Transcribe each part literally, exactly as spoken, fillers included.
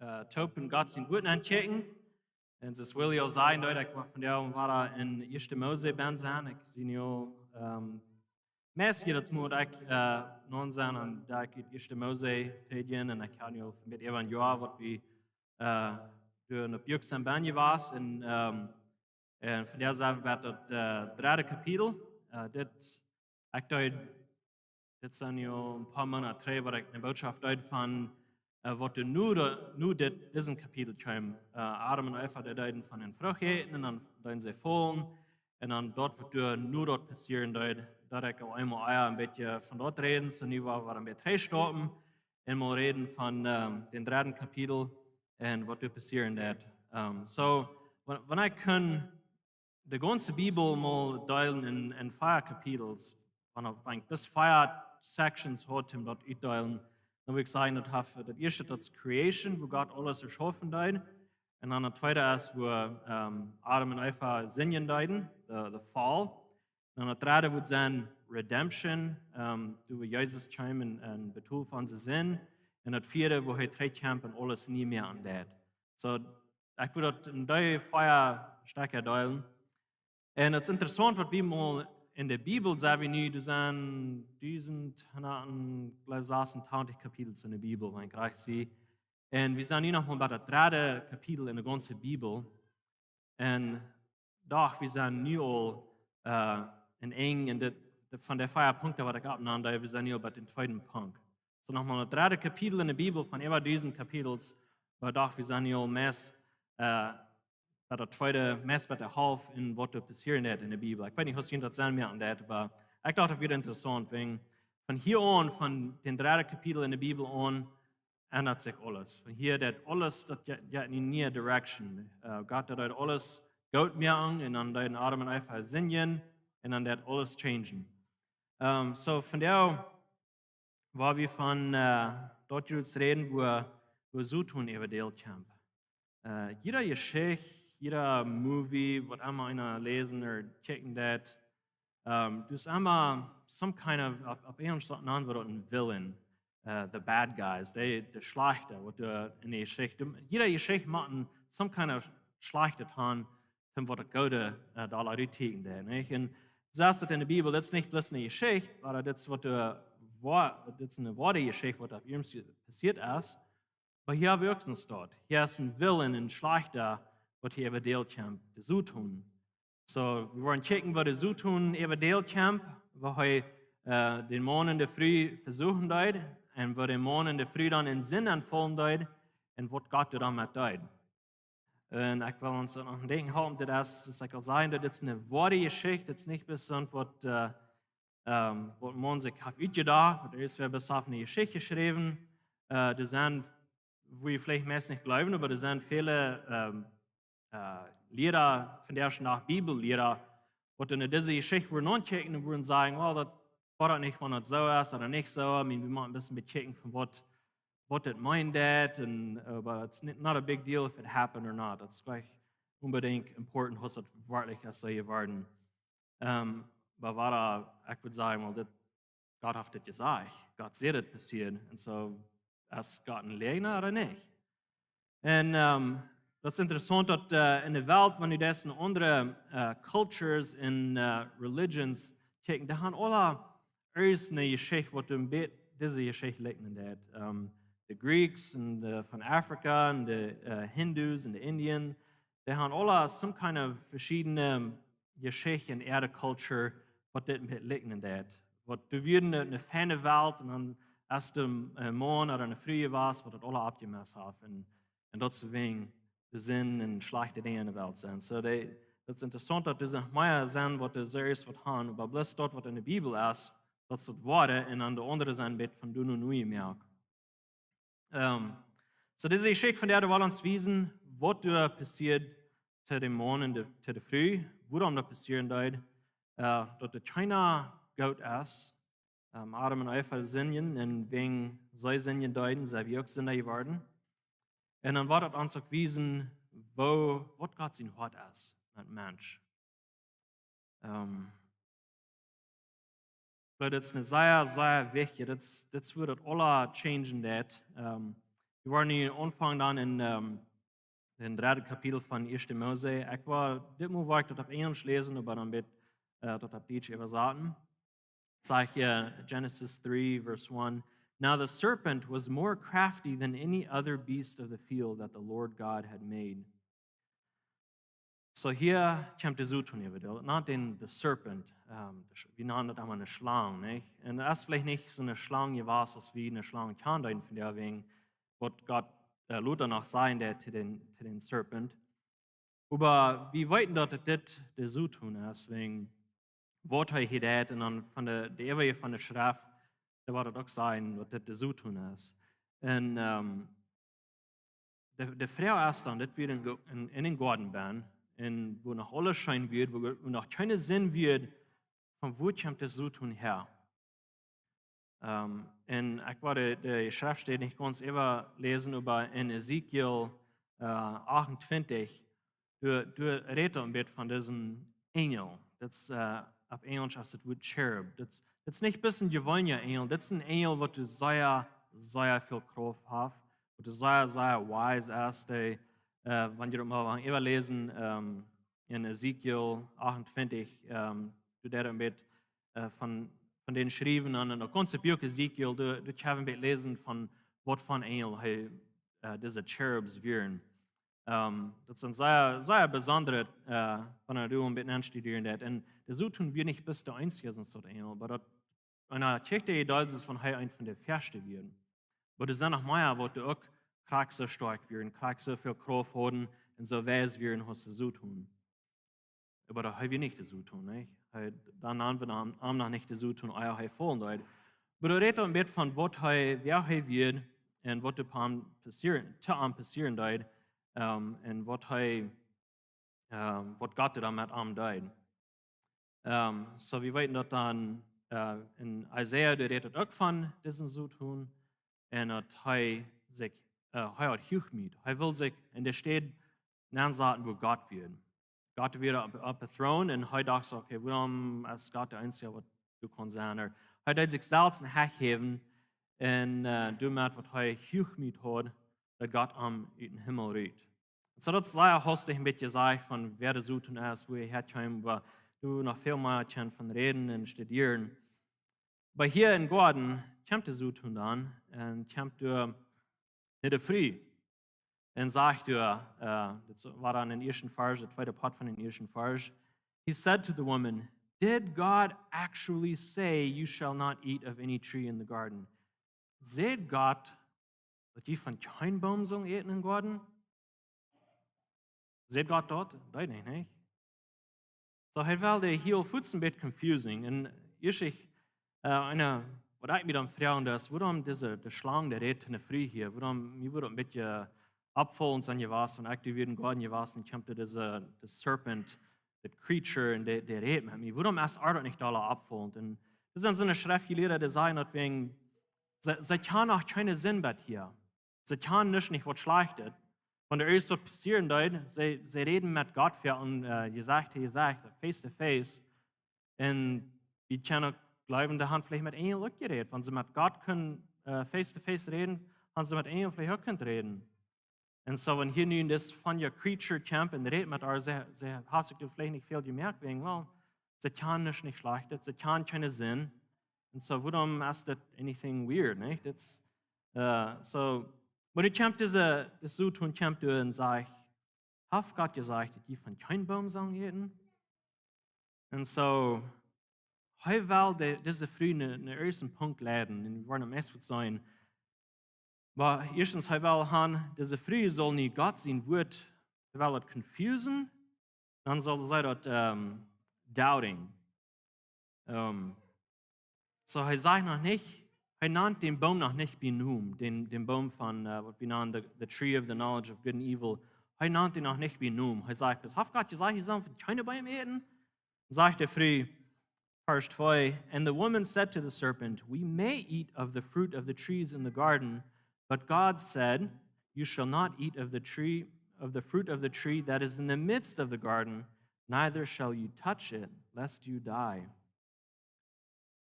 uh, toop en Gott sien Wort ankjikjen. Un soo aus Willy aul säd, daut ekj woa vondoag wada en Ieeschte Mose benn sennen. Ekj sie nu aul, um, meist jiedet Mol daut ekj, uh, nopp sie, un daut ekj ut Ieeschte Mose prädjen, un ekj hab nu aul met äwa een Joa waut wie, uh, doa opp Juk sent benn jewast. Un, um, un vondoag sent wie bie daut, uh, dredde Kapitel. Uh, dit, ekj deed, dit sent nu een poa Moonat trigj waut ekj eene Bootschoft deed von, uh, waut doa nu, nu dit, disen Kapitel kjeem. Uh, Adam un Eva, dee deeden von de Frucht äten un dan deeden see faulen. Un dan daut waut doa nu daut passieren deed, daut ekj aul eemol ea een bät von daut räden, soo nu woa wie een bät trigj stoppen un mol räden von, um, dän dredden Kapitel un waut doa passieren deed. Um, soo, wan, wan ekj kunn de gaunze Bibel mol deelen en, en vea Kapitels, wan, wan ekj bloos vea Sections haud om daut utdeelen, dan wudd ekj sajen, daut haft, daut ieeschte, daut es Creation, wua Gott aules erschaufen deed. Un dan daut tweede es, wua, um, Adam un Eva sindjen deeden, de, de Fall. Un daut dredde wudd sennen Redemption, um, doa wua Jesus kjeem un, un betold fa onse Sind. Un daut vieede, wua hee trigjkjeem un aules nie mea aundeed. Soo, ekj wudd daut en dee vea Stekja deelen. Un daut es interessaunt, waut wie mol en de Bibel sent, wie nu, doa sent dusent hundat, jleew, sasuntachentich Kapitels en de Bibel, wan ekj rajcht sie. Un wie sent nu noch mau bie daut dredde Kapitel en de gaunze Bibel. Un doch, wie sent nu aul, uh, en een, en dit, dit, von de vea Punkten waut ekj oppnaum, wie sent nu aul bie dän tweeden Punkt. Soo noch mau daut dredde Kapitel en de Bibel von äwa dusent Kapitels, oba doch, wie sent nu aul meist, uh, bie daut tweede, meist bie de Halft en waut doa passieren deed en de Bibel. Ekj weet nich, aus jie daut seenen moakjen deed, oba ekj docht, daut wia interessaunt, wäajen von hia aun, von dän dredden Kapitel en de Bibel aun, endat sikj aules. Von hia deed aules, daut jeit, jeit en eene niee Direction. Uh, Gott deed aules goot moaken un dan deeden Adam un Eva sindjen un dan deed aules changen. Um, soo, vondoag woa wie von, uh, daut Jehudis räden, wua, wua Soton äwa de Welt kjemt. Uh, jiede Jeschicht, jieda Movie, waut emma eena läsen ooda kjikjen deed, um, doa es emma some kind of, opp, opp Enjlisch sajcht eena daut een villain, uh, the bad guys, dee, de Schlajchta, waut doa en de Jeschicht, jiede Jeschicht mott een some kind of Schlajchtet haben, om waut daut Goode, uh, doa rut to kjrieen, nich? Un soo es daut en de Bibel, daut es nich bloos eene Jeschicht, oba daut es waut doa, wua-, daut es eene woare Jeschicht, waut opp ieescht passieet es. Oba hia hab wie uk soon Stoot. Hia es een villain, een Schlajchta, waut hia äwa de Welt kjemt, de Soton. Soo, wie woaren kjikjen, woo de Soton äwa de Welt kjemt, woo hee, uh, dän Maun un de Fru vesoagen deed, un woo de Maun un de Fru dan en Sind faulen deed, un waut Gott doa dan met deed. Un ekj well ons uk noch aun denkjen hoolen, daut es, soo aus ekj aul säd, daut es eene woare Jeschicht, daut es nich bloos soont waut, uh, um, waut eena sikj haft utjedocht, waut es, wie haben bloos eene Jeschicht jeschräwen. Uh, doa sent, wua jie veleicht meist nich jleewen, oba doa sent väle, um, uh, Liera, vondoag dän Dach Bibelliera, waut en dise Jeschicht wudden aunkjikjen un wudden sajen, well, daut woat nich, wan daut soo es ooda nich soo. I mean, wie motten een bät bekjikjen von waut, waut daut meenen deed, un, uh, but it's n-, not a big deal if it happened or not. Daut es nich onbedinjt important, aus daut werkjlich es soo jeworden. Um, oba wada, ekj wudd sajen, well, dit, Gott haft dit jesajcht. Gott säd, daut passieet. Un soo, es Gott een Läajna ooda nich? Un, um, daut es interessaunt, daut, uh, en de Welt, wan du deist en aundre, uh, cultures un, uh, religions kjikjen, dee haben aule irjent eene Jeschicht, waut een bät dise Jeschicht likjnen deed. Um, de Greeks un de, von Afrika un de, uh, Hindus un de Indian, dee haben aule some kind of veschiedne Jeschicht en äare culture, waut dit een bät likjnen deed. Waut doa wia eene, eene feine Welt un dan es de, uh, Maun ooda eene Fru jewast, waut daut aula aufjemest haft. Un, un daut es wäajen de Sind un schlajchte Dinja en de Welt sent. Soo, dee, daut es interessaunt, daut doa mea sent, waut doa serious waut haben, oba bloos daut, waut en de Bibel es, daut es daut woare, un dan de aundre sent een bät von doonen un nu jemoakt. Um, soo dise Jeschicht vondoag woat ons wiesen, waut doa passieet to dän Maun un de, to de Fru, wuarom daut passieren deed, uh, daut doa kjeena goot es, um, Adam un Eva sindjen, un wäajen see sindjen deeden, sent wie uk Sinda jeworden. Un dan woat daut ons uk wiesen, woo, waut Gott sien Hoat es met Mensch. Um, ekj jleew, daut es eene sea, sea wichtje, daut es, daut es wua daut aula changen deed. Um, Wie woaren nu aunfangen dan en, ähm, dän dredden Kapitel von Ieeschte Mose. Ekj woa, dit Mol woa ekj daut opp Enjelsch läsen, oba dan woa ekj, äh, daut opp Dietsch äwasaten. Sajcht hia Genesis three, verse one. Now the serpent was more crafty than any other beast of the field that the Lord God had made. So hia kjemt de Soton äwa, daut nant hee de serpent. Ähm, de Sch-, wie nanen daut emma eene Schlang, nich? Un daut es veleicht nich soone Schlang jewast aus wie eene Schlang kjanen deeden von dee, wäajen waut Gott, äh, lota noch sajen deed to dän, to dän serpent. Oba wie weeten daut et dit de Soton es, wäajen waut hee hia deed, un dan von de, de äwaje von de Schreft, doa woat et uk sajen, daut dit de Soton es. Un, ähm, de, de Froag es dan, dit wia en Go-, en, en een Goaden bennen, un wua noch aules scheen wia, wua, wua noch kjeene Sind wia, von wua kjemt de Soton häa? Ähm, un ekj woa de, de Schreftstäd nich gaunz äwaläsen, oba en Ezekiel, äh, achtuntwintich, doa, doa rät hee een bät von disen Enjel. Daut es, äh, opp Enjelsch es daut Wuat cherub. Daut es, daut es nich bloos een jeweenelja Enjel, daut es een Enjel waut sea, sea väl Krauft haft, waut sea, sea weise es, dee, äh, wan jie daut mol woaren äwaläsen, ähm, en Ezekiel achtuntwintich, ähm, doa deit hee een bät, äh, von, von dän schriewen, un dan uk gaunz Buak Ezekiel, doa, doa kjenn wie een bät läsen von waut fa Enjel hee, äh, dise cherubs wieren. Ähm, daut sent sea, sea besondre, äh, wan eena doa een bät aunstudieren deit. Un de Soton wia nich bloos de eensja, sest daut Enjel, oba daut, wan eena kjikjt, daut es von hee eent von de ieeschte wieren. Oba doa sent noch mea, waut doa uk krakjt soo stoakj wieren, krakjt soo väl Krauft hauden un soo weis wieren aus de Soton. Oba daut hee wia nich de Soton, nä? Hee, dan nanen wie am, am noch nich de Soton, ea hee faulen deed. Oba doa rät hee een bät von waut hee, wäa hee wia un waut doa to am passieren, to am passieren deed, ähm, un waut hee, ähm, waut Gott dan met am deed. Ähm, so, wie weeten daut dan, äh, en Jesaja, doa rät et uk von disen Soton, un daut hee sikj, äh, hee haud Huachmoot. Hee wull sikj en de Städ nensaten, wua Gott wia. Gott wia opp, opp de Thron un hee docht soo, okay, wuarom es Gott de eensja waut doa kaun sennen? Hee deed sikj selfst en Hecht jäwen un, äh, doamet waut hee Huachmoot haud, daut Gott am ut dän Himmel rieed. Un soo daut es sea haustich een bät jesajcht von wäa de Soton es, wua hee häakjeem, oba doa noch väl mea kjenn von räden un studieren. Oba hia em Goaden kjemt de Soton dan un kjemt doa no de Fru. Un sajcht doa, äh, daut wia dan em ieeschten Varsch, de tweede Poat von dän ieeschten Varsch. He said to the woman, "Did God actually say, 'You shall not eat of any tree in the garden'?" Säd Gott, daut jie von kjeen Boom sullen äten em Goaden? Säd Gott daut? Deed nich, nich? So, hee well de hiel fuats een bät confusing. Un ieescht, äh, eena, waut ekj mie dan froag, es, wuarom dise, de Schlang, dee rät to de Fru hia, wuarom, mie wudd daut een bät oppfaulen sennen jewast, wan ekj doa wia em Goaden jewast, un kjemt doa dise, de serpent, daut creature, un dee, dee rät met mie. Wuarom es ar daut nich doa oppfaulent? Un doa sent soone Schreftjelieede, dee sajen daut wäajen, see, see kjanen noch kjeene Sind bat hia. See kjanen nuscht nich waut Schlajchtet. Wan doa irjent waut passieren deed, see, see räden met Gott ver un, äh, Jesecht to Jesecht, face to face. Un wie kjennen uk jleewen, dee han veleicht met Enjel uk jerät. Wan see met Gott kunnen, äh, face to face räden, han see met Enjel veleicht uk kunt räden. Un soo, wan hia nu dis von june creature kjemt un rät met ar, see, see haft sikj doa veleicht nich väl jemoakt wäajen, well, see kjanen nuscht nich Schlajchtet, see kjanen kjeene Sind. Un soo, wuarom es daut anything weird, nich? Daut es, äh, soo, oba nu kjemt dise, dise Soton kjemt doa un sajcht, haft Gott jesajcht, daut jie von kjeen Boom sellen äten? Un soo, hee well de, dise Fru no, no irjent een Punkt leiden, un wie woaren daut meist waut seenen. Oba ieeschtens, hee well han, dise Fru saul nu Gott sien Wuat, hee well daut confusen, dan saul see daut, ähm, doubting. Ähm, soo, hee sajcht noch nich, hee nant dän Boom noch nich bie Nomen, dän, dän Boom von, äh, waut wie nanen the, the tree of the knowledge of good and evil. Hee nant dän noch nich bie Nomen. Hee sajcht, daut haft Gott jesajcht, jie sellen von kjeene Boom äten. Sajcht de Fru, Varsch twee, "And the woman said to the serpent, 'We may eat of the fruit of the trees in the garden, but God said, 'You shall not eat of the tree, of the fruit of the tree that is in the midst of the garden, neither shall you touch it, lest you die.'"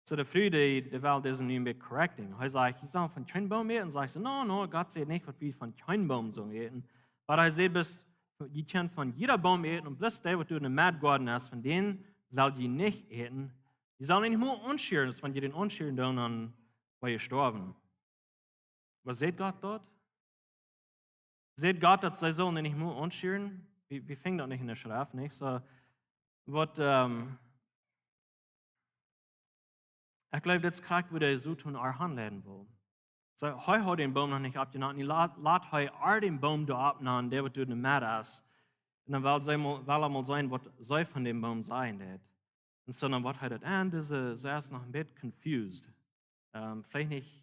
So de Fru, dee, dee well disen nu een bät correcting. Hee sajcht: "Jie sellen von kjeen Boom äten." Un sajcht see: "No, no, Gott sajcht nich, daut wie von kjeen Boom sellen äten. Oba hee sajcht, bloos, jie kjennen von jieda Boom äten, un bloos dee, waut doa enne Gauden es, von dän sell jie nich äten. Jie sellen nich mol aunschieren, wiels wan jie dän aunschieren, dan, dan woa jie stoawen." Oba sajcht Gott daut? Sajcht Gott, daut see sellen nich mol aunschieren? Wie, wie finjt daut nich enne Schreft, nich? So, waut, ähm, ekj jleew, dit es krakjt, wua de Soton äa hanleiden well. So, hee haud dän Boom noch nich oppjenomen. Hee lat, lat hee äa dän Boom doa oppnomen, dee waut doa enne Medd es. Un dan well see mol, well hee mol seenen, waut see von dän Boom sajen deed. Un so, dan woat hee daut aun, dise, see es noch een bät confused. Ähm, veleicht nich,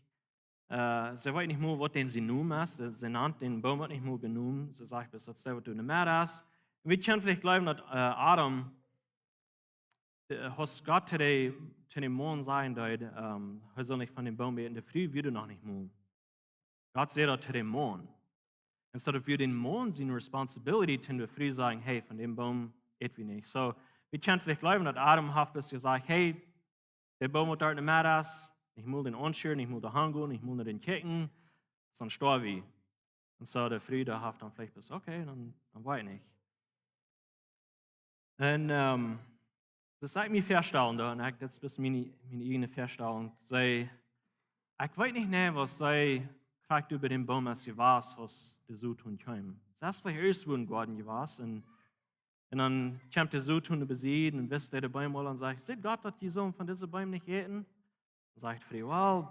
äh, see weet nich mol, waut dän sien Nomen es. See, see nant dän Boom uk nich mol bie Nomen. See sajcht bloos, daut es dee, waut doa enne Medd es. Un wie kjennen veleicht jleewen, daut, äh, Adam, äh, aus Gott to de, to dän Maun sajen deed, ähm, hee saul nich von dän Boom äten, de Fru wia noch nich mol. Gott säd daut to dän Maun. Un so daut wia dän Maun siene responsibility, to de Fru sajen: "Hey, von dän Boom äten wie nich." So, wie kjennen veleicht jleewen, daut Adam haft bloos jesajcht: "Hey, de Boom, waut doa enne Medd es, nich mol dän aunschieren, nich mol doa hangonen, nich mol no dän kjikjen, sonst stoaw wie." Un so de Fru, dee haft dan veleicht bloos: "Okay, dan, dan weet ekj nich." Un, ähm, daut es, ekj mie väastalen, dan, ekj, daut es bloos miene, miene ieejne Väastalunk. See, ekj weet nich, nä, waut see krakjt äwa dän Boom es jewast, aus de Soton kjeem. See es veleicht ieescht wua em Goaden jewast un, un dan kjemt de Soton äwa de Sied un wiest de Beem aul un sajcht: "Sajcht Gott, daut jie sellen von dise Beem nich äten?" Dan sajcht de Fru: "Well,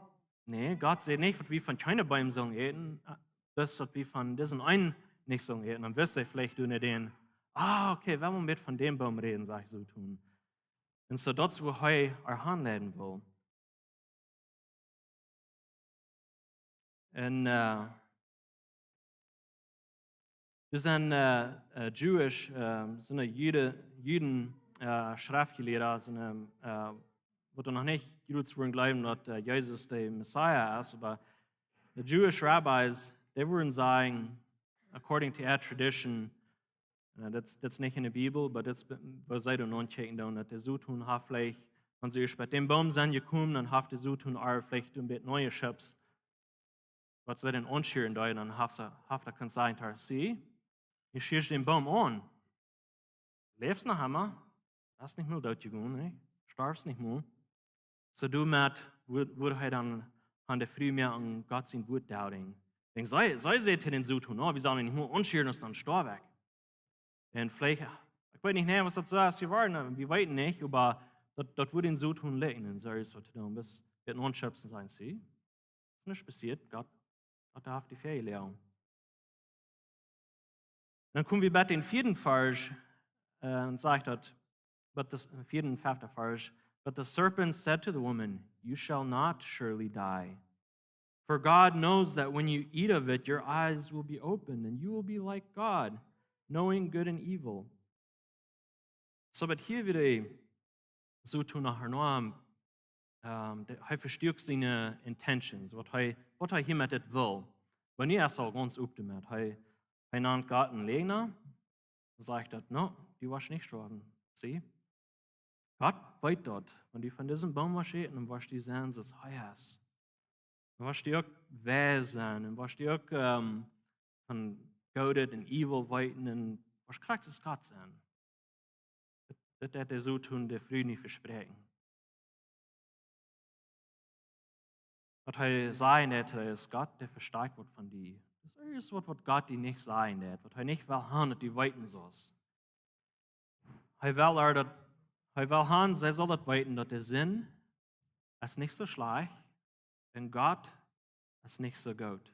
nä, Gott sajcht nich, daut wie von kjeene Beem sellen äten, äh, bloos daut wie von disen eenen nich sellen äten." Dan wist see veleicht doa nich aun: "Ah, okay, well wie mol von dän Boom räden", sajcht de Soton. Un so daut es, wua hee äa hanleiden well. Un, äh, doa sent, äh, äh, Jewish, äh, sent Juden, Juden, äh, Schreftjelieede, sent, äh, waut noch nich jrods wudden jleewen, daut, äh, Jesus de Messias es, oba de Jewish rabbis, dee wudden sajen, according to our tradition, äh, daut, daut es nich enne Bibel, oba daut es, wua see dan aunkjikjen dan, daut de Soton haft veleicht, wan see ieescht bie dän Boom sent jekomen, dan haft de Soton äa veleicht een bät neijeschubst, waut see dan aunschieren deeden, dan haft see, haft hee kunt sajen: "See, jie schieren dän Boom aun. Läfst noch emma. Best nich mol doot jegonen, nä? Storfst nich mol." So doamet wudd, wudd hee dan aun de Fru mea aun Gott sien Wuat doubten. Denkj, see, see sajcht to dän Soton: "No, wie sellen nich mol aunschieren, aus dan stoaw ekj." Un veleicht, ekj weet nich, nä, waut daut soo es jeworden, wie weeten nich, oba daut, daut wudd dän Soton lichten, un soo es daut to doonen, bloos met aunschieren un sajen: "See, es nuscht passieet, Gott, Gott haft die väajeloagen." Dan komen wie bie dän vieeden Varsch, äh, un sajcht daut, but the, vieeden, feften Varsch: "But the serpent said to the woman, 'You shall not surely die. For God knows that when you eat of it, your eyes will be opened, and you will be like God, knowing good and evil.'" So, waut hia wada de Soton noch enorm, ähm, de, hee vestoakjt siene intentions, waut hee, waut hee hia met dit well. Oba nu es hee gaunz opp doamet. Hee, hee nant Gott een Läajna. Dan sajcht hee: "No, du woascht nich stoawen. See? Gott weet daut. Wan du von disen Boom woascht äten, dan woascht du sennen, soo aus hee es. Dan woascht du uk wies sennen, un woascht du uk, ähm, von good un evil weeten, un woascht krakjt soo aus Gott sennen." Daut, daut deed de Soton de Fru nu vespräakjen. Waut hee sajen deed, es: Gott, dee vestajcht waut von die. Daut es irjent waut, waut Gott die nich sajen deed, waut hee nich well han, daut du weeten saust. Hee well äa daut, hee well han, see saul daut weeten, daut de Sind es nich soo schlajcht un Gott es nich soo goot.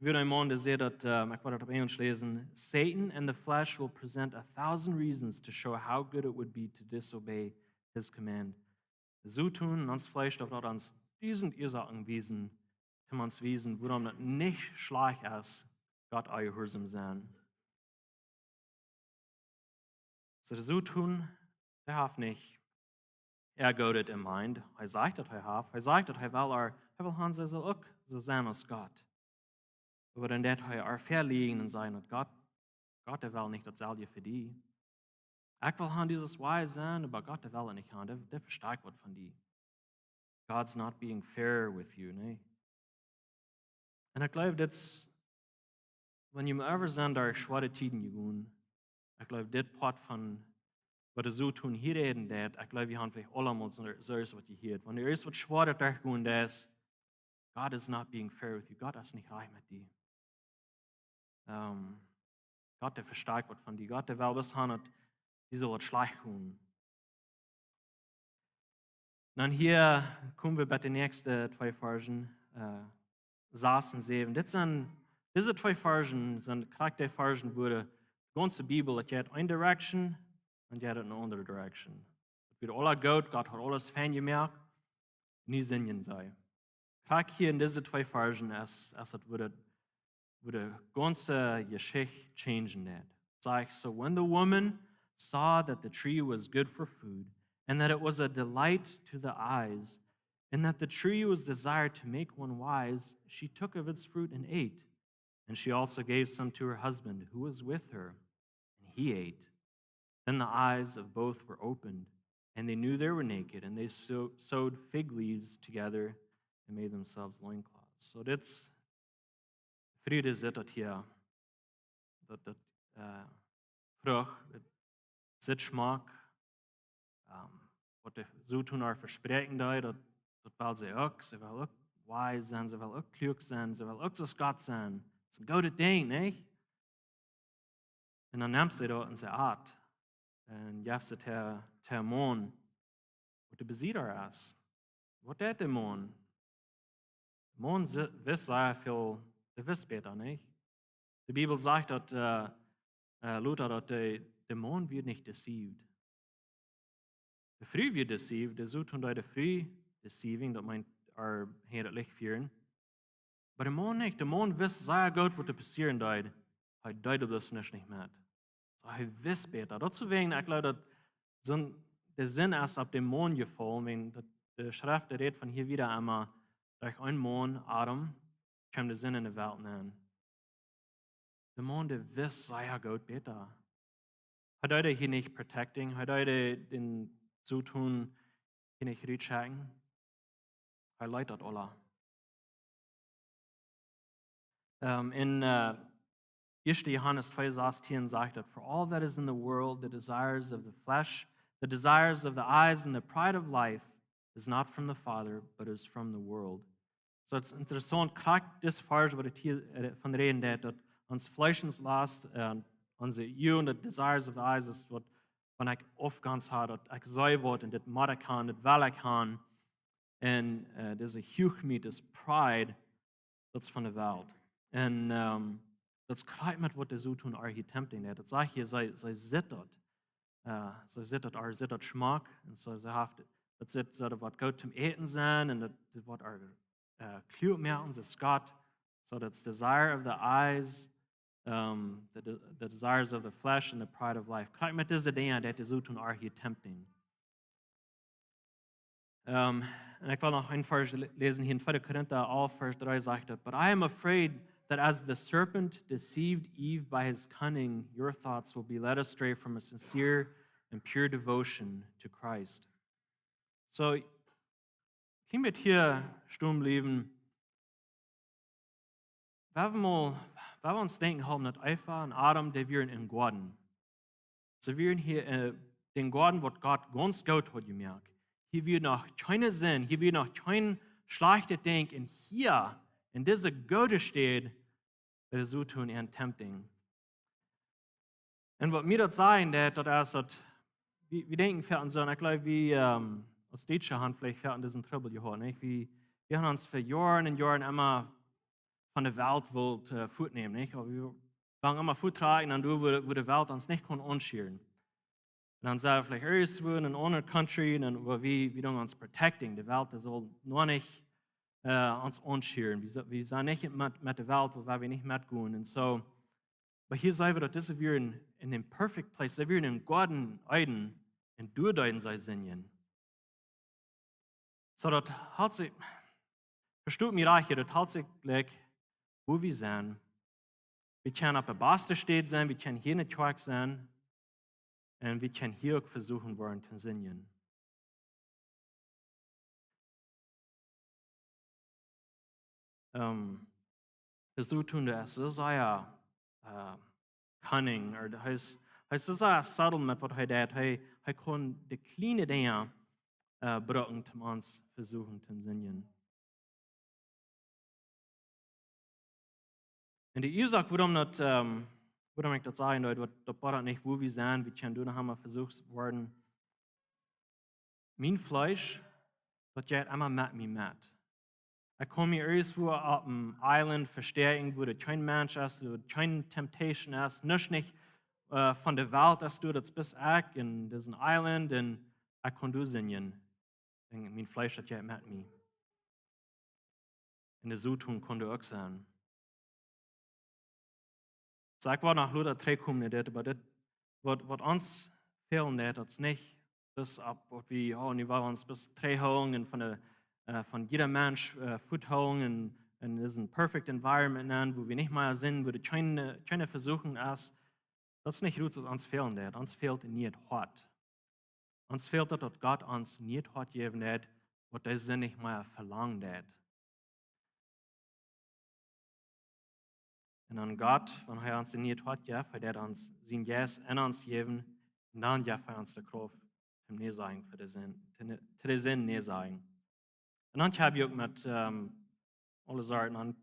Wia een Maun, dee säd daut, ähm, ekj well daut opp Enjlisch läsen: "Satan in the flesh will present a thousand reasons to show how good it would be to disobey his command." De Soton en ons Fleesch, dee woat ons dusent Uasoaken wiesen, om ons wiesen, wuarom daut nich schlajcht es, Gott onjehuarsaum sennen. So, de Soton, dee haft nich äa Goodet en mind. Hee sajcht, daut hee haft. Hee sajcht, daut hee well äa, hee well han, see saul uk soo sennen aus Gott. Oba dan deit hee äa veleajen un sajen, daut Gott, Gott, dee well nich daut selwje fa die. Ekj well han dise wise sennen, oba Gott, dee well nich han. Dee, dee vestonen waut von die. God's not being fair with you, nä? Un ekj jleew, dit, wan jie mau äwa sent, doa schwoare Tieden jegonen, ekj jleew, dit Poat von waut de Soton hia räden deed, ekj jleew, jie han veleicht aula mol soo, soo waut jehieet. Wan du irjent waut Schwoaret derchjegonen deist, God is not being fair with you. Gott es nich rajcht met die. Ähm, Gott, dee vestonen waut von die. Gott, dee well bloos han, daut die saul waut schlajcht gonen. Dan hia komen wie bie de näakjste twee Varschen, äh, sas un säwen. Dit sent, dise twee Varschen sent krakjt dee Varschen, wua de gaunze Bibel, daut jeit eene direction un jeit eene aundre direction. Daut wia aula goot, Gott haud aules fein jemoakt, nu sindjen see. Krakjt hia en dise twee Varschen es, es daut, wua de, wua de gaunze Jeschicht changen deed. Sajcht: So when the woman saw that the tree was good for food, and that it was a delight to the eyes, and that the tree was desired to make one wise, she took of its fruit and ate. And she also gave some to her husband, who was with her, and he ate. Then the eyes of both were opened, and they knew they were naked, and they sew-, sewed fig leaves together and made themselves loincloths. So dit, Friede, sitt daut hia, daut, daut, äh, Frucht, daut sitt schmock, ähm, waut de Soton äa vespräakjen deed, daut, daut well see uk. See well uk wise sennen, see well uk kluak sennen, see well uk soo aus Gott sennen. Daut es een goodet Dinkj, nich? Un dan nemt see daut un see at. Un jeft see to, to Maun, waut de Besieja es. Waut deed de Maun? De Maun si-, wist sea väl, dee wist bäta, nich? De Bibel sajcht daut, äh, äh, lota, daut de, de Maun wia nich deceived. De Fru wia deceived, de Soton deed de Fru deceiving, daut meent, äa hinjat daut Licht fieren. Oba de Maun nich. De Maun wist sea goot, waut doa passieren deed. Hee deed bloos nuscht nich met. Soo, hee wist bäta. Daut es wäajen, ekj jleew, daut soon, de Sind es opp dän Maun jefollen, wäajen daut de Schreft, dee rät von hia wieda emol, derch eenen Maun, Adam, kjeem de Sind en de Welt nenn. De Maun, dee wist sea goot bäta. Hee deed hia nich protecting, hee deed dän Soton hia nich rutschekjen. Hee leet daut aula. Ähm, en, äh, Ieeschte Johanes twee sastieen sajcht daut: For all that is in the world, the desires of the flesh, the desires of the eyes, and the pride of life is not from the Father, but is from the world. Soo, daut es interessaunt, krakjt dis Varsch, waut hee hia, äh, von räden deed, daut ons Fleeschenslust, äh, onse Uagen, the desires of the eyes, es waut, wan ekj opp gaunz ha, daut ekj see waut un dit mott ekj han, dit well ekj han. Un, äh, dise Huachmoot, dise pride, daut es von de Welt. Un, ähm, daut es krakjt met waut de Soton äa hia tempting deed. Daut sajcht hia, see, see sitt daut. Äh, see sitt daut, äa sitt daut schmock. Un soo, see haft, daut sitt soo waut goot toom äten sennen. Un daut, daut woat äa, äh, kluak moaken, see es Gott. So that's desire of the eyes, um, the de-, the desires of the flesh and the pride of life. Krakjt met dise Dinja deed de Soton äa hia tempting. Ähm, un ekj well noch een Varsch lä-, läsen hia en tweede Korinta alf, Varsch dree sajcht daut: But I am afraid that as the serpent deceived Eve by his cunning, your thoughts will be led astray from a sincere and pure devotion to Christ. So, ekj well hia stonen bliewen. Wie haben mol, wie haben ons denkjen jehoolen, daut Eva un Adam, dee wieren em Goaden. See wieren hia, äh, dän Goaden, waut Gott gaunz goot haud jemoakt. Hia wia noch kjeene Sind, hia wia noch kjeen schlajchtet Dinkj. Un hia, en dise goode Städ, wia de Soton äa tempting. Un waut mie daut sajen deed, daut es daut, wie, wie denkjen foaken soo, un ekj jleew, wie, ähm, aus Dietsche han veleicht foaken disen Trubbel jehaut, nich? Wie, wie han ons fa Joaren un Joaren emma von de Welt wult, äh, fuatnämen, nich? Oba wie wullen emma fuattrakjen aun doa, wua, wua de Welt ons nich kaun aunschieren. Un dan sent wie veleicht irjentwua en een aundret country, un dan, oba wie, wie doonen ons protecting. De Welt, dee saul noch nich, äh, ons aunschieren. Wie, wie sent nich met, met de Welt, wua wie nich metgonen. Un soo, oba hia seenen wie daut dise wieren en, en dän perfect place. See wieren em Goaden Eden un doa deeden see sindjen. Soo daut haft sikj, vestot mie rajcht, daut haft sikj jlikj, wua wie sent. Wie kjennen opp de baste Städ sennen, wie kjennen hia en de Kjoakj sennen. Un wie kjennen hia uk vesucht woaren to sindjen. Ehm, de Soton, dee es soo sea, eh, cunning, or hee es, hee es soo sea subtle met waut hee deit. Hee, hee kaun de kjliene Dinja, eh, brucken, om ons vesuchen to sindjen. Un de Uasoak, wuarom daut, ehm, wuarom ekj daut sajen deed, waut, daut bodat nich, wua wie sent, wie kjennen doa noch emol vesucht woaren. Mien Fleesch, daut jeit emma met mie met. Ekj kaun mie irjentwua opp een Island vestäakjen, wua doa kjeen Mensch es, wua doa kjeene temptation es, nuscht nich, eh, von de Welt es doa, daut es bloos ekj un dit es een Island un ekj kaun doa sindjen. Un mien Fleesch, daut jeit met mie. Un de Soton kaun doa uk sennen. Soo, ekj well noch lota trigjkomen no dit, oba dit, waut, waut ons fält, daut es nich, daut es opp, waut wie, oh, nu well wie ons bloos trigjhoolen un von de, eh, von jieda Mensch, eh, fuat hoolen un, un dit es een perfect environment nenn, wua wie nich mea sent, wua doa kjeene, kjeene Vesuchung es. Daut es nich goot, waut ons fält, daut ons fält een niet Hoat. Ons fält daut, daut Gott ons een niet Hoat jäwen deit, waut dee Sind nich mea velangen deit. Un dan Gott, wan hee ons een niet Hoat jeft, hee deit ons sienen Jeist en ons jäwen, un dan jeft hee ons de Krauft, om nä to sajen fa de Sind, to nä-, to de Sind nä to sajen. Un dan hab wie uk met, ehm, aule Sorten aun,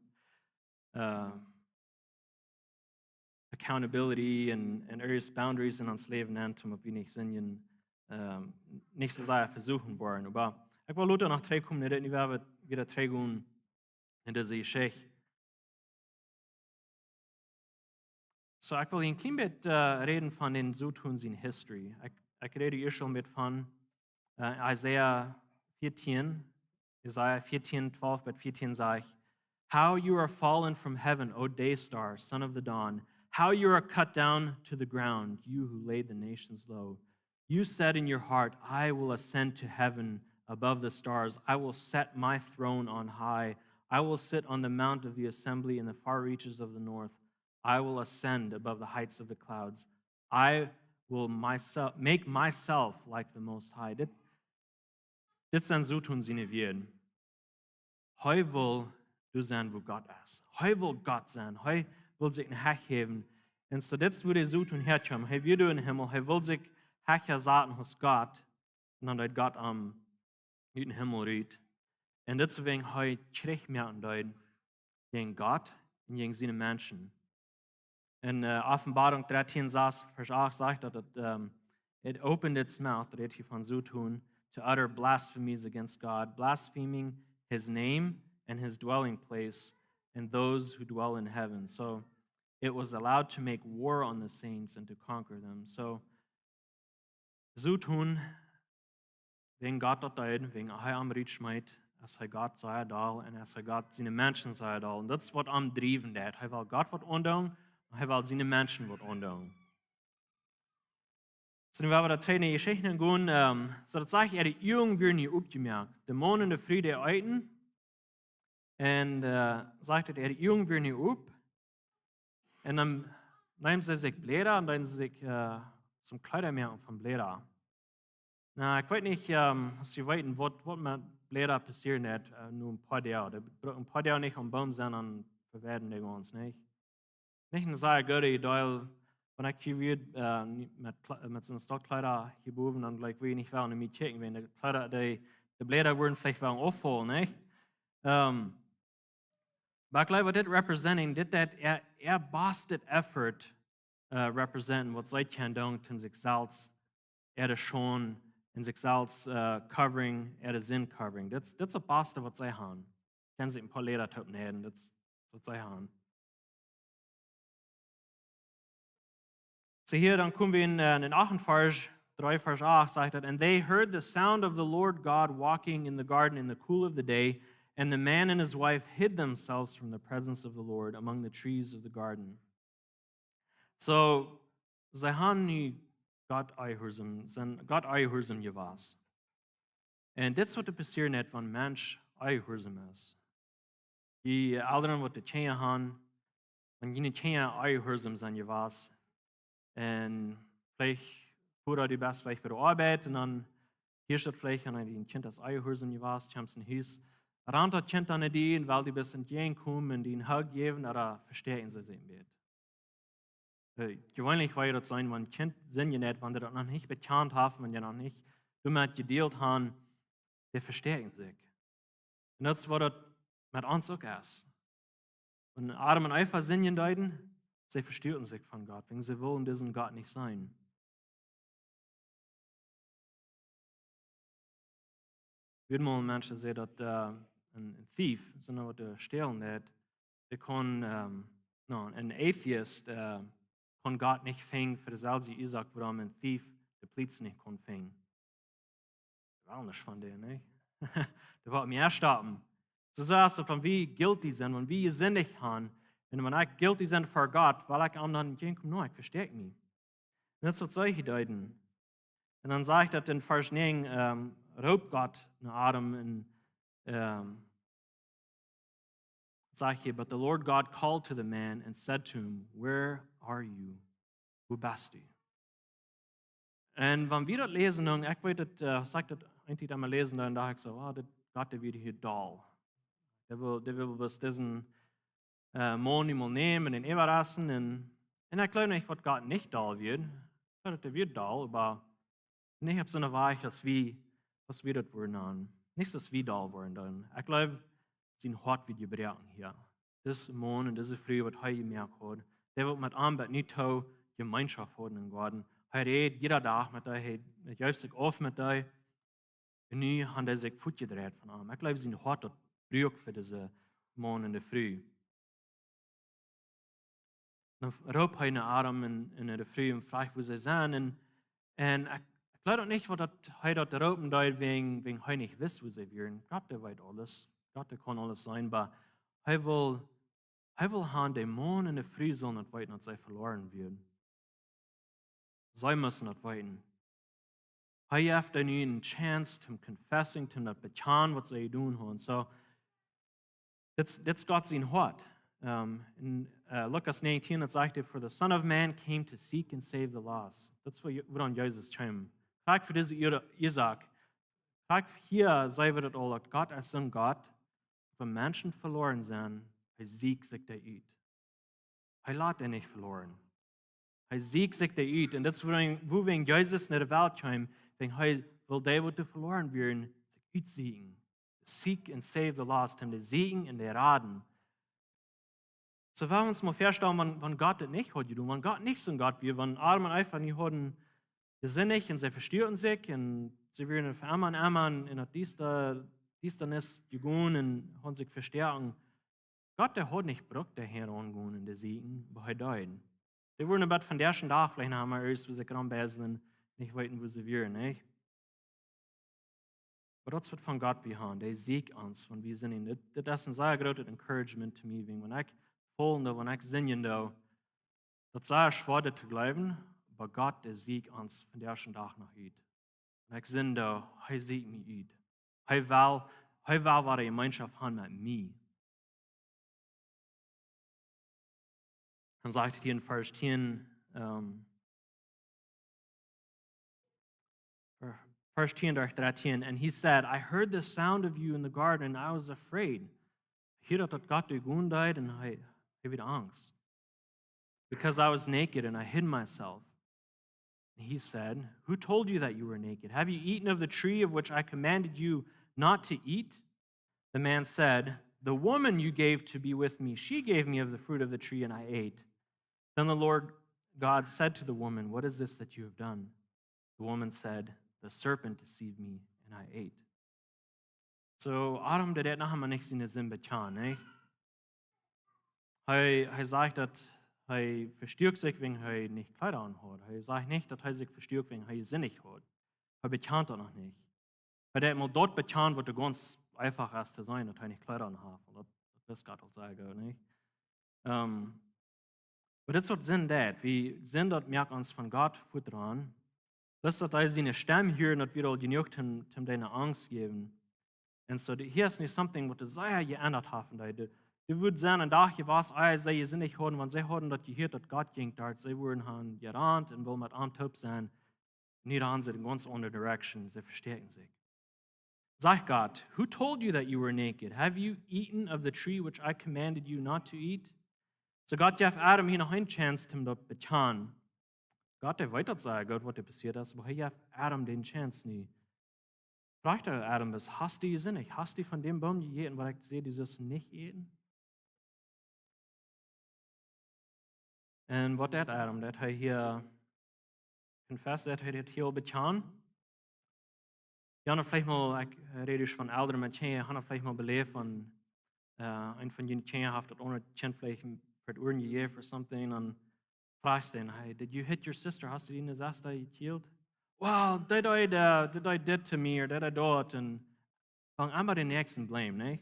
eh, accountability un, un areas boundaries en ons Läwen aun, om daut wie nich sindjen, ehm, nich soo sea vesucht woaren. Oba ekj well lota noch trigjkomen, daut wie wada trigjgonen en dise Jeschicht. Soo, ekj well een kjlien bät, eh, räden von dän Soton siene history. Ekj, ekj räd hia aul een bät von, eh, Jesaja vieetieen, Jesaja vieetieen, twalf bat vieetieen sajcht: "How you are fallen from heaven, O day star, son of the dawn. How you are cut down to the ground, you who laid the nations low. You said in your heart, 'I will ascend to heaven above the stars. I will set my throne on high. I will sit on the mount of the assembly in the far reaches of the north. I will ascend above the heights of the clouds. I will myself, make myself like the Most High.'" Dit, dit sent Soton siene Wieed. Hee well doa sennen, wua Gott es. Hee well Gott sennen. Hee well sikj een Hecht jäwen. Un soo, dit es wua de Soton häakjeem. Hee wia doa em Himmel. Hee well sikj hecha saten aus Gott. Un dan deed Gott am ut dän Himmel rut. Un dit es wuarom hee Kjrich moaken deed jäajen Gott un jäajen siene Menschen. En, eh, Openboarunk dartieen, Varsch acht sajcht daut, daut, ehm, "It opened its mouth," daut rät hia von Soton, "to utter blasphemies against God, blaspheming his name and his dwelling place and those who dwell in heaven." So it was allowed to make war on the saints and to conquer them. So Soton, wan Gott daut deed, wan hee am rutschmeet, es hee Gott sea doll un es hee Gott siene Menschen sea doll. Un daut es waut am driewen deit. Hee well Gott waut aundoonen, un hee well siene Menschen waut aundoonen. Soo, nu woa wie daut tweede Jeschicht gonen, ehm, soo daut sajcht, äare Uagen wieren nu opjemoakt. De Maun un de Fru, dee eeten, un, eh, sajcht daut, äare Uagen wieren nu op. Un dan neemen see sikj Bläda un dan see sikj, eh, soone Kjleeda moaken von Bläda. Nu, ekj weet nich, ehm, aus jie weeten waut, waut met Bläda passieren deit, eh, no een poa Doag. Dee brucken een poa Doag nich aum Boom sennen, dan veweiden dee gaunz, nich? Nich een sea goodet Idee, wan ekj hia wia, eh, met Kle-, met soone Stock Kjleeda hia bowen, dan jlikj wie nich woll no mie kjikjen, wan de Kjleeda, dee, de Bläda wudden veleicht woll auffaulen, nich? Ehm, oba ekj jleew waut dit representing, dit deit äa, äa bastet effort, eh, representen, waut see kjennen doonen, om sikj selfst äare Schaund un sikj selfst, eh, covering, äare Sind covering. Dit, dit es daut baste waut see haben. Kjennen sikj een poa Bläda toop näden, dit es waut see haben. Soo hia, dan komen wie en, eh, en achten Varsch, dree Varsch acht sajcht daut: "And they heard the sound of the Lord God walking in the garden in the cool of the day, and the man and his wife hid themselves from the presence of the Lord among the trees of the garden." Soo, see haben nu Gott onjehuarsaum, sent Gott onjehuarsaum jewast. Un dit es waut passieren deit, wan een Mensch onjehuarsaum es. Dee Elren waut de Kjinja haben, wan june Kjinja onjehuarsaum sent jewast, un veleicht Voda, du best wajch fa de Oabeit un dan hia steit veleicht aun dien Kjint, daut es onjehuarsom jewast, kjemst no Hus, rant daut Kjint aun die un well die bloos entjäajenkomen un die een Hug jäwen, oda vestäakjen see sikj een bät. Äh, jeweenlich woat daut sennen, wan een Kjint sindjen deit, wan dee daut noch nich bekjant haft, wan dee noch nich doamet jedealt haben, dee vestäakjen sikj. Un daut es waut daut met ons uk es. Wan Adam un Eva sindjen deeden, see vestuaken sikj von Gott, wäajen see wullen disen Gott nich seenen. Wia mol een Mensch, dee säd daut, äh, een, een Thief, soone waut dee stälen deed, dee kunn, ähm, no, een Atheist, äh, kunn Gott nich finjen fa deeselwje Uasoak, wuarom een Thief de Plieets nich kunn finjen. Dee well nuscht von dän, nä? Dee well mie stoppen. Soo es daut, wan wie guilty sent, wan wie jesindicht haben, un wan ekj guilty sie ver Gott, well ekj am dan entjäajenkomen, no, ekj vestäakj mie. Un daut es waut see hia deeden. Un dan sajcht daut en Varsch näajen, ähm, roopt Gott no Adam un, ähm, sajcht hia, "But the Lord God called to the man and said to him, 'Where are you?'" Wua best du? Un wan wie daut läsen, dan, ekj weet daut, äh, aus ekj daut eent emol läsen, dan docht ekj soo, "Oh, daut Gott, dee wia hia doll. Dee well, dee well bloos disen, äh, Maun nu mol nämen un äwaraschen." Un, un ekj jleew nich, waut Gott nich doll wia. Ekj jleew, daut wia doll, oba nich opp soone Wies, aus wie, aus wie daut wudden aun. Nich aus wie doll wudden dan. Ekj jleew, sien Hoat wia jebroaken hia. Dis Maun un dise Fru, waut hee jemoakt haud, dee waut met am bat nu too Jemeenschoft hauden em Goaden. Hee räd jieda Dach met dee, hee, hee jeef sikj auf met dee. Un nu haud hee sikj fuatjedreit von am. Ekj jleew, sien Hoat daut broak fa dise Maun un de Fru. Dan roopt hee no Adam un, un no de Fru un froagt, wua see sent. Un, un ekj, ekj jleew uk nich, waut daut hee daut roopen deed, wäajen, wäajen hee nich wist, wua see wieren. Gott, dee weet aules. Gott, dee kaun aules seenen, oba hee well, hee well haben, de Maun un de Fru sullen daut weeten, daut see veloaren wieren. See musten daut weeten. Hee jeef an nu eene Chance toom confessing, toom daut bekjanen, waut see jedonen hauden. Soo, dit, dit es Gott sien Hoat. Ähm, en, äh, Lukas näajentieen, daut sajcht hee, "For the Son of Man came to seek and save the lost." Daut es waut Je-, wuarom Jesus kjeem. Krakjt fa dise Ua-, Uasoak. Krakjt hia seenen wie daut aul, daut Gott es een Gott, wan Menschen veloaren sent, hee sieekjt sikj dee ut. Hee lat dee nich veloaren. Hee sieekjt sikj dee ut. Un daut es wuarom, wuarom Jesus no de Welt kjeem, wäajen hee well dee, waut veloaren wieren, sikj utsieekjen. Seek and save the lost, om dee sieekjen un dee raden. Soo, wan wie ons mol vestalen, wan, wan Gott daut nich haud jedonen, wan Gott nich soon Gott wia, wan Adam un Eva nu hauden jesindicht un see vestuaken sikj un see wieren fa emma un emma en, en daut Diesta-, Diestanis jegonen un hauden sikj vestoaken. Gott, dee haud nich brukt doa häa aungonen un dee sieekjen, oba hee deed. Dee wudden bat vondoag dän Dach veleicht noch emol irjentwua sikj rombeisen un nich weeten, wua see wieren, nich? Oba daut es waut von Gott wie haben, dee sieekjt ons, wan wie sindjen. Dit, dit es een sea grootet Encouragement to mie, wäajen wan ekj faulen doo, wan ekj sindjen doo, daut es sea schwoa to jleewen, oba Gott, dee sieekjt ons vondoag dän Dach noch ut. Wan ekj sindj doo, hee sieekjt mie ut. Hee well, hee well wada Jemeenschoft haben met mie. Dan sajcht hee hia en Varsch tieen, ähm, Varsch tieen derch dartieen, "And he said, 'I heard the sound of you in the garden, and I was afraid.'" Hia daut, daut Gott doa gonen deed un hee, hee wia angst. "Because I was naked and I hid myself." And he said, "Who told you that you were naked? Have you eaten of the tree of which I commanded you not to eat?" The man said, "The woman you gave to be with me, she gave me of the fruit of the tree, and I ate." Then the Lord God said to the woman, "What is this that you have done?" The woman said, "The serpent deceived me, and I ate." Soo, Adam, dee deed noch emol nich siene Sind bekjanen, nä? Hee, hee sajcht, daut hee vestuak sikj, wäajen hee nich Kjleeda aun haud. Hee sajcht nich, daut hee sikj vestuak, wäajen hee jesindicht haud. Hee bekjant daut noch nich. Hee deed mol daut bekjanen, waut doa gaunz eefach es to seenen, daut hee nich Kjleeda aun haft. Daut, daut wist Gott aul sea goot, nä? Ähm, oba dit es waut Sind deit. Wie sent daut, moakt ons von Gott fuat rannen. Daut es daut hee siene Stemm hieet, daut wia aul jenuach, om, om dee Angst jäwen. Un soo, dee, hia es nu something, waut see sea jeendat haft. Dee, dee, dee wudd sennen, een Dach jewast, aus see jesindicht hauden, wan see hauden daut jehieet, daut Gott jinkj doa, see wudden han jerant un wullen met am toop sennen. Nu dan see en gaunz aundre direction, see vestäakjen sikj. Sajcht Gott: "Who told you that you were naked? Have you eaten of the tree which I commanded you not to eat?" Soo Gott jeef Adam hia noch eene Chance, om daut to bekjanen. Gott, hee weet daut sea goot, waut doa passieet es, oba hee jeef Adam dän Chance nich. Froagt hee Adam: "Hast du jesindicht? Hast du von dän Boom jejäten, waut ekj säd, du sust nich äten?" Un waut deed Adam? Daut hee hia confessed, daut hee daut hia bekjant. Jie haben veleicht mol, ekj, äh, räd hia von Elren met Kjinja, haben veleicht mol beläft von, äh, eena von june Kjinja haft daut aundre Kjint veleicht fa de Uaren jejäft or something, dan froagt hee: "Hey, did you hit your sister? Hast du diene Sesta jekjielt?" "Well, dee deed, äh, dee deed dit to me, dee deed daut." Un fangt aun, dän Näakjsten to blamen, nä?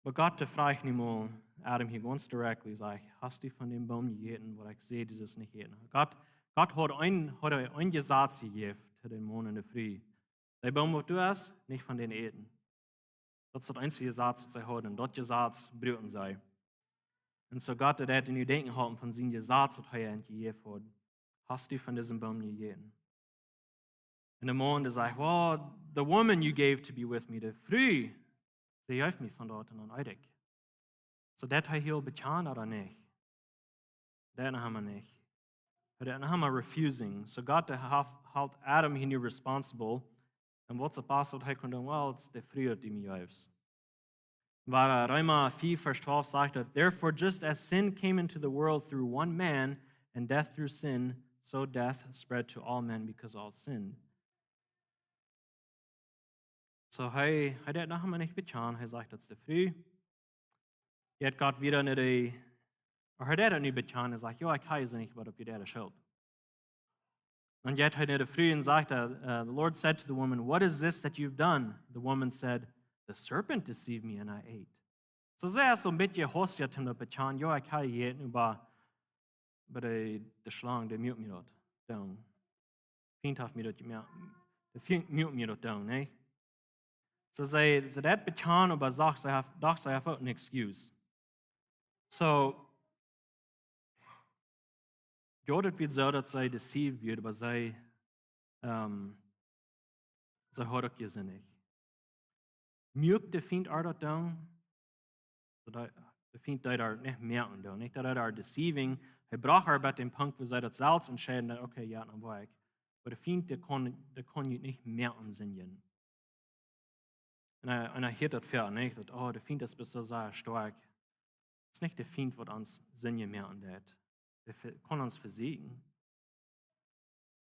Oba Gott, dee froagt nu mol Adam hia gaunz directly, sajcht: "Hast du von dän Boom jejäten, waut ekj säd, du sust nich äten?" Gott, Gott haud een, haud een Jesaz jejäft to dän Maun un de Fru: "Dän Boom, waut du hast, nich von dän äten." Daut es daut eensje Jesaz, waut see hauden. Daut Jesaz bruckten see. Un soo Gott, dee deed an nu denkjen haben von sien Jesaz, waut hee an jejäft haud: "Hast du von disen Boom jejäten?" Un de Maun, dee sajcht: "Well, the woman you gave to be with me, de Fru, see jeef mie von daut un dan äd ekj." Soo daut hee hia bekjant ooda nich? Daut noch emma nich. Hee deed noch emma refusing. Soo Gott, dee haft, helt Adam hia nu responsible. Un waut es daut Baste, waut hee kunn doonen? "Well, daut es de Fru, dee du mie jeefst." Oba, äh, Reema vea, Varsch twalf sajcht daut: "Therefore, just as sin came into the world through one man, and death through sin, so death spread to all men because all sinned." Soo hee, hee deed noch emma nich bekjanen, hee sajcht, daut es de Fru. Jeit Gott wieda no de, ooda hee deed daut nu bekjanen, hee sajcht: "Jo, ekj hab jesindicht, oba daut wia de Schult." Dan jeit hee no de Fru un sajcht, äh, äh, "The Lord said to the woman, 'What is this that you've done?' The woman said, 'The serpent deceived me and I ate.'" Soo see es een bät hastich, om daut to bekjanen: "Jo, ekj hab jejäten, oba, oba de, de Schlang, dee muak mie daut doonen. De Fient haft mie daut jemoakt. De Fient muak mie daut doonen, nä?" Soo see, see deed daut bekjanen, oba sach, see haud, docht see haud uk een excuse. Soo, jo, daut wia soo, daut see deceived wia, oba see, ähm, see haud uk jesindicht. Muak de Fient ar daut doonen? Daut hee, de Fient deed ar nich moaken doonen, nich? Daut hee ar deceiving. Hee brocht ar bat dän Punkt, wua see daut selfst entscheiden deed: "Okay, jo, dan well ekj." Oba de Fient, dee kunn, dee kunn junt nich moaken sindjen. Un hee, un hee hieet daut väl, nich? Daut: "Oh, de Fient es bloos soo sea stoakj." Daut es nich de Fient, waut ons sindjen moaken deit. Dee ve-, kaun ons vesieekjen.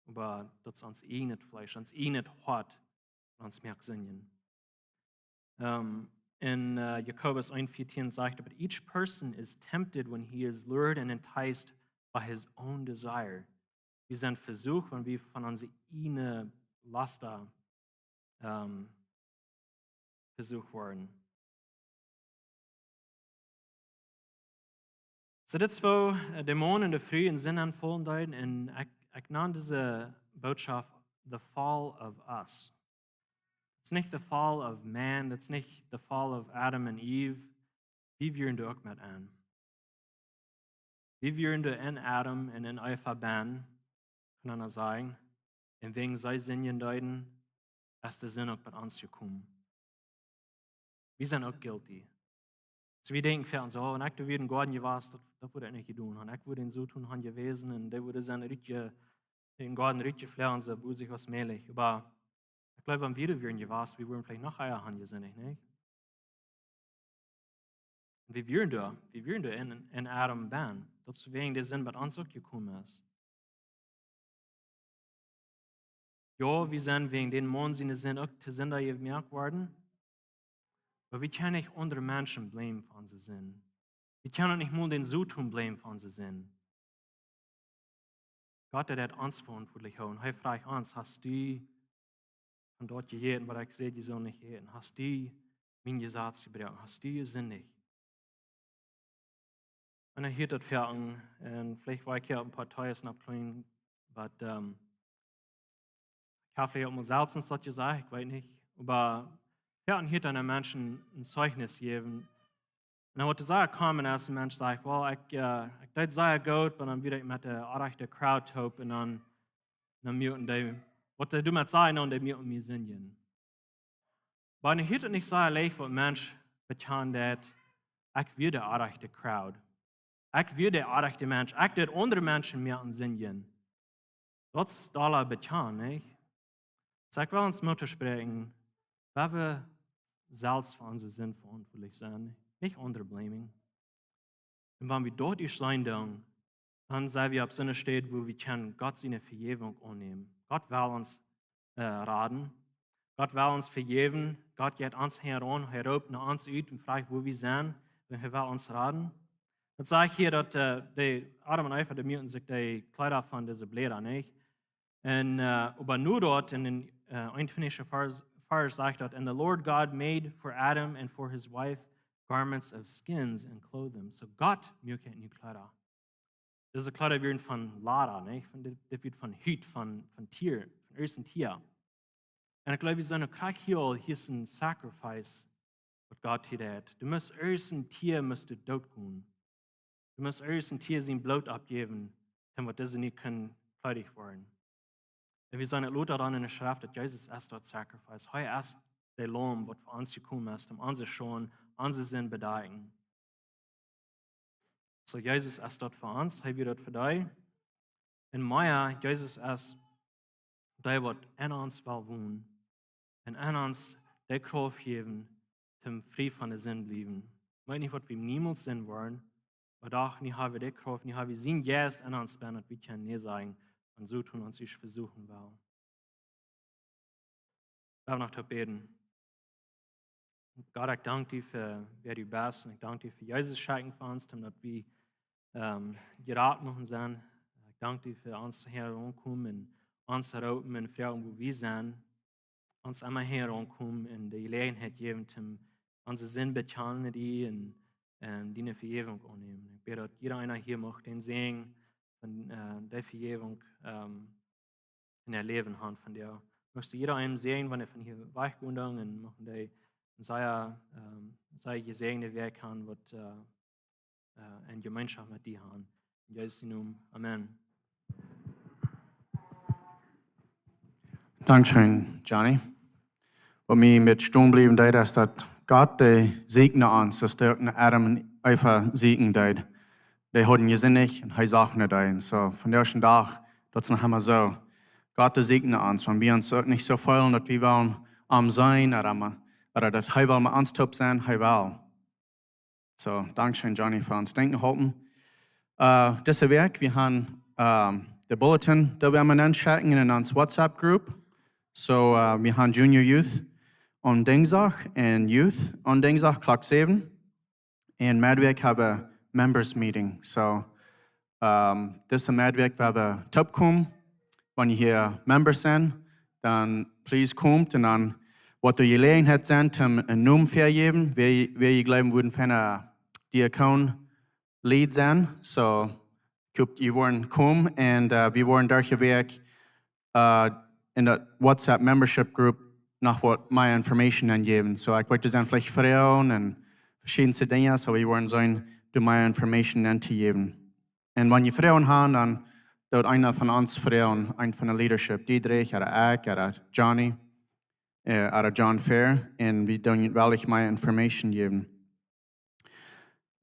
Oba daut es ons ieejnet Fleesch, ons ieejnet Hoat, waut ons moakt sindjen. Ähm, en, äh, Jakobus eent vieetieen sajcht: "But each person is tempted when he is lured and enticed by his own desire." Wie sent vesucht, wan wie von onse ieejne Lust, ähm, vesucht woaren. Soo, dit es woo, äh, de Maun un de Fru en Sind aunfaulen deeden, un ekj, ekj nan dise Bootschoft The Fall of Us. Daut es nich the fall of man, daut es nich the fall of Adam and Eve. Wie wieren doa uk met aun. Wie wieren doa en Adam un en Eva benn, kaun eena sajen. Un wäajen see sindjen deeden, es de Sind uk bie ons jekomen. Wie sent uk guilty. Soo, wie denkjen väl soo: "Oh, wan ekj doa wia em Goaden jewast, daut, daut wudd ekj nich jedonen haben. Ekj wudd en Soton haben jewast un dee wudd sennen rutje-, em Goaden rutjefloagen, soo bosich aus mäajlich." Oba ekj gleew, wan wie doa wieren jewast, wie wudden veleicht noch ea haben jesindicht, nä? Wie wieren doa, wie wieren doa en, en Adam benn. Daut es wäajen de Sind, waut ons uk jekomen es. Jo, wie sent wäajen dän Maun siene Sind uk to Sinda jemoakt worden. Oba wie kjennen nich aundre Menschen blamen fa onse Sind. Wie kjennen nich mol dän Soton blamen fa onse Sind. Gott, dee deed ons veauntwuatlich hoolen. Hee froagt ons: "Hast du von daut jejäten, waut ekj säd, jie sellen nich äten? Hast du mien Jesaz jebroaken? Hast du jesindicht?" Un hee hieet daut väl, un veleicht woa ekj hia een poa Tieren oppkjrieen, oba, ähm, ekj hab veleicht uk mol selfst daut jesajcht, ekj weet nich. Oba väl hieet eena een Mensch een Zeichnis jäwen. Un dan woat sea common, aus een Mensch sajcht: "Well, ekj, äh, ekj deed sea goot, oba dan wia ekj met de orrajchte Crowd toop un dan dan muaken dee, waut dee doamet sajen, dan dee muaken mie sindjen. Oba nu hieet daut nich soo leicht, waut Mensch bekjanen deit: "Ekj wia de orrajchte crowd. Ekj wia de orrajchte Mensch. Ekj deed aundre Menschen moaken sindjen." Daut es dolla bekjanen, nich? Soo, ekj well ons Moot toospräakjen, wan wie selfst fa onse Sind veauntwuatlich sent, nich aundre blaming. Un wan wie daut ieescht seenen doonen, dan sent wie opp soone Städ, wua wie kjennen Gott siene Vejäwunk aunnämen. Gott well ons, äh, raden. Gott well ons vejäwen. Gott jeit ons hinjaraun. Hee roopt no ons ut un froacht, wua wie sent. Un hee well ons raden. Daut sajcht hia, daut, äh, dee Adam un Eva, dee muaken sikj dee Kjleeda von dise Bläda, nich? Un, äh, oba nu doa en dän, äh, eenuntwintichsten Varsch, Varsch sajcht daut: "And the Lord God made for Adam and for his wife garments of skins and clothed them." Soo Gott muak nu Kjleeda. Dise Kjleeda wieren von Lada, nich? Von, dit, dit wia von Hut, von, von Tia, von irjent een Tia. Un ekj jleew, wie seenen krakjt hia aul, hia es een sacrifice, waut Gott hia deed. Du must irjent een Tia, must doot gonen. Du must irjent een Tia sien Bloot aufjäwen, dan woat dise nich kjennen Kjleeda woaren. Un wie seenen lota dan en de Schreft, daut Jesus es daut sacrifice. Hee es de Laum, waut fa ons jekomen es, om onse Schult, onse Sind bedakjen. Soo, Jesus es daut fa ons, hee wia daut fa die. Un mea, Jesus es dee, waut en ons well wonen. Un en ons dee Krauft jäwen, toom frie von de Sind bliewen. Ekj weet nich, waut wie niemols sennen woaren, oba doch, nu ha wie dee Krauft, nu ha wie sien Jeist en ons bennen, daut wie kjennen nä sajen, wan Soton ons ieescht vesuchen well. Lot ons noch toop bäden. Gott, ekj dank die fa wäa du best. Un ekj dank die fa Jesus schekjen fa ons, daut wie, ähm, jerat mochten sennen. Ekj dank die fa ons hia aunkomen un ons roopen un froagen, wua wie sent. Ons emma hia aunkomen un de Jeläajenheit jäwen, om onse Sind bekjanen no die un, ähm, diene Vejäwunk aunnämen. Ekj bäd, daut jieda eena hia mucht dän Säajen von, äh, de Vejäwunk, ähm, en äa Läwen haben von die. Muchst du jieda eenen säajnen, wan hee von hia wajchgonen deit, un muchten dee een sea, ähm, sea jesäajende Wäakj haben, waut, äh, äh, en Jemeenschoft met die haben. En Jesus sienen Nomen. Amen. Dankscheen, Johnny. Waut mie met stonen bleef, daut es daut Gott, dee sieekjt no ons, daut hee uk no Adam un Eva sieekjen deed. Dee hauden jesindicht un hee sach no dee. Un soo, vondoag dän Dach, daut es noch emma soo. Gott, dee sieekjt no ons, wan wie ons uk nich soo feelen, daut wie wellen am seenen, oba, oba daut hee well met ons toop sennen, hee well. Soo, dankscheen, Johnny, fa ons denkjen halpen. Äh, dise Wäakj, wie haben, ähm, de Bulletin, dee wie emma nenschekjen en ons WhatsApp Group. Soo, äh, wie haben Junior Youth aun Dinjsdach un Youth aun Dinjsdach, Klock säwen. Un Medwäakj haben wie Members Meeting. Soo, ähm, dise Medwäakj woa wie toopkomen. Wan jie hia Members sent, dan please komt. Un dan woat de Jeläajenheit sennen, om een Nomen väajäwen, wäa, wäa jie jleewen wudden fa een Diakon lead sennen. Soo, ekj hop, jie woaren komen un, äh, wie woaren derch de Wäakj, äh, en de WhatsApp Membership Group noch waut mea Information aunjäwen. Soo, ekj weet, doa sent veleicht Froagen un veschiedne Dinja, soo wie woaren seenen, doa mea Information auntojäwen. Un wan jie Froagen haben, dan doot eena von ons froagen, eena von de Leadership, Diedrich, ooda ekj, ooda Johnny, äh, ooda John Fair, un wie doonen wellich mea Information jäwen.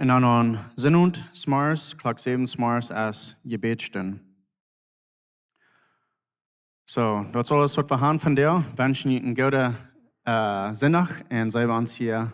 Un dan aun Sinnowent zemorjes, Klock säwen zemorjes es Jebädstund. Soo, daut es aules, waut wie haben vondoag. Wenschen junt eenen gooden, äh, Sinndach un seenen wie ons hia